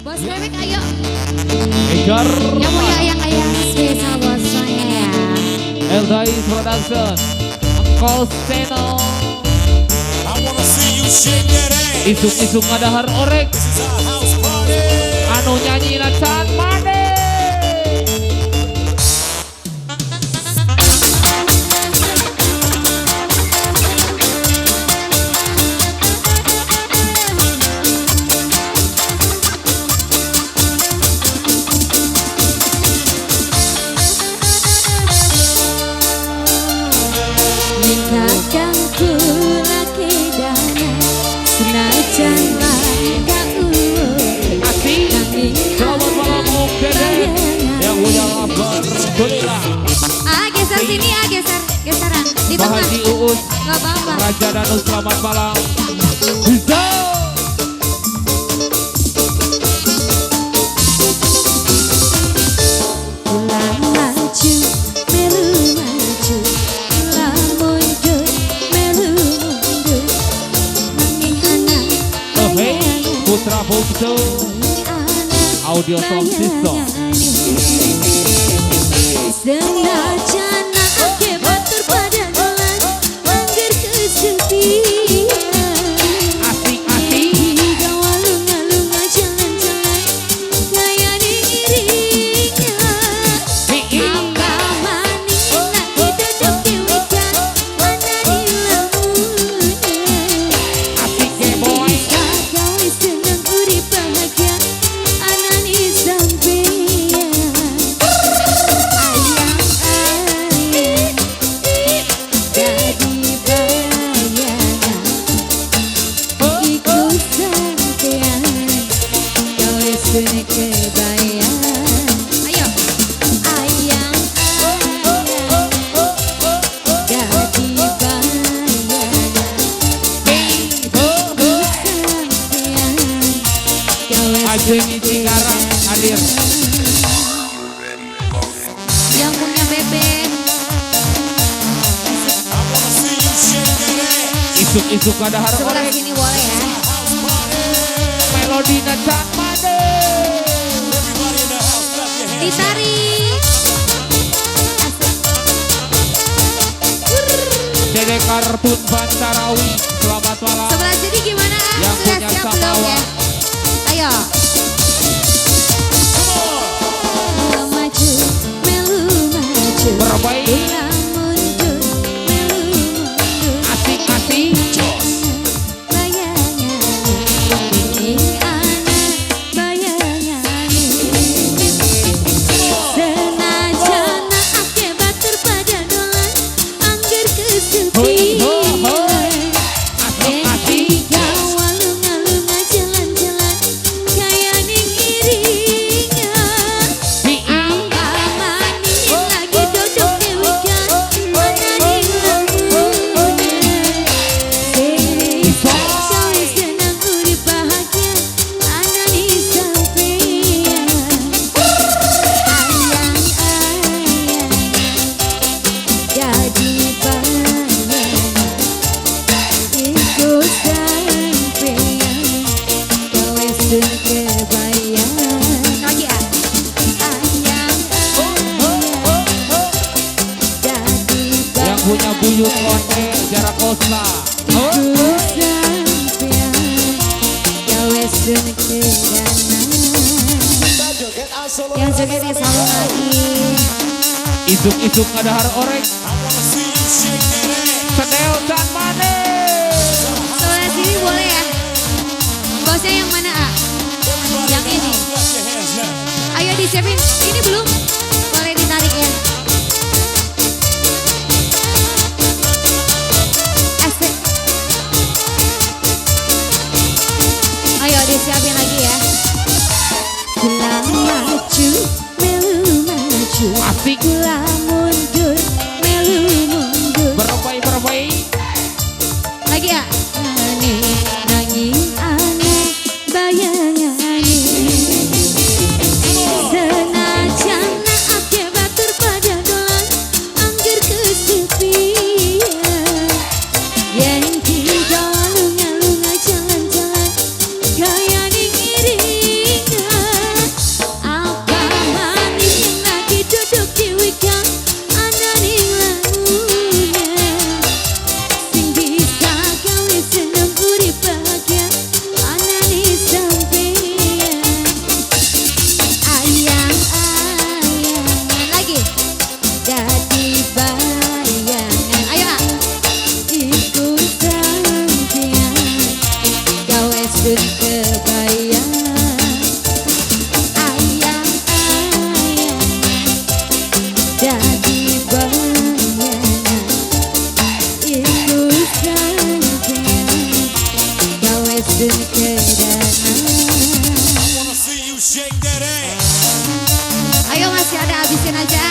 Bos Bebek ayo. Egar. Yang punya ayang-ayang spesial bosnya ya. Eldais Production, Engkol Channel. Isuk-isuk ngadahar orek. Anu nyanyi can mane. Geser sini ya, geser, geseran di tengah. Haji Uus, nggak apa-apa. Raja Danu, selamat malam. Bisa. Pulang maju, melu maju, pulang mundur, melu mundur. Nanging anak, Putra Bungsu, Audio Sound System. Senajan ake batur pada dolan angger kesepian. Asik-asik gawa lunga-lunga jalan-jalan kaya diiringan. Apa maning lagi duduk di wikan mana di lamunan. Asik boy. Gawe seneng urip bahagia anani sampeyan. Ayo. Ayang ayang dadi bayangan iku sampeyan gawe Ajeng Cikarang hadir. Yang punya bebek. Isuk-isuk kadahar Sebelah orek. sini boleh ya. Melodi can mane. Ditarik. Dede Kartun Bantarawi, selamat malam. Sebelah sini gimana? Yang Sudah punya siap belum ya? Ayo. Maju, melu maju. Berbaik. Pulang mundur, melu mundur. Asik-asik. Yang punya buyut konde jarak kosa. Yang joget di salon lagi. Isuk-isuk ngadahar orek. Sedel can mane. Sebelah sini boleh ya. Bosnya yang mana A? Yang ini. Ayo disiapin. Ini belum. Boleh ditarik ya. Asik. Ayo disiapin lagi ya. Pulang maju, melu maju. Asik. Pulang mundur, melu sun kebayang. Ayang-ayang dadi bayangan, iku sampean gawe sun kedanan. Ayo masih ada, habisin aja.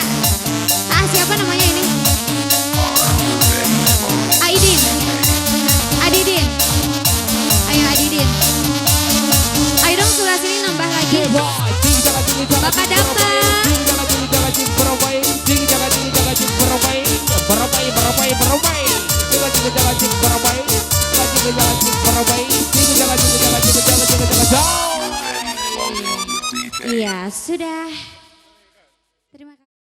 Ah, siapa namanya ini? Aidin. Adidin. Ayo Adidin. Ayo dong sebelah sini nambah lagi. Bapak Dapa. Iya, sudah.